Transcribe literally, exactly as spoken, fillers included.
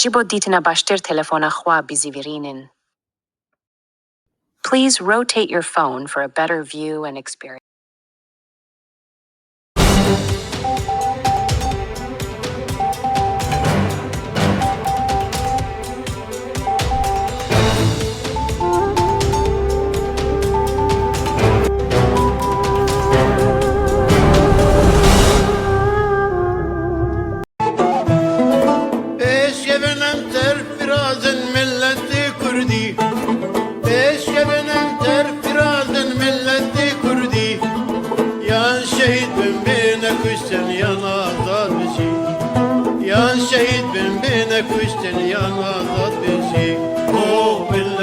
Ji bo dîtina baştir telefona xwe bizîvirînin. Please rotate your phone for a better view and experience. Pêşkevin em serfirazin milletê Kurdî. Pêşkevin em serfirazin milletê Kurdî. Yan şehîd bin bê nekuştin yan azad bijî. Yan şehîd bin bê nekuştin yan azad bijî. O millet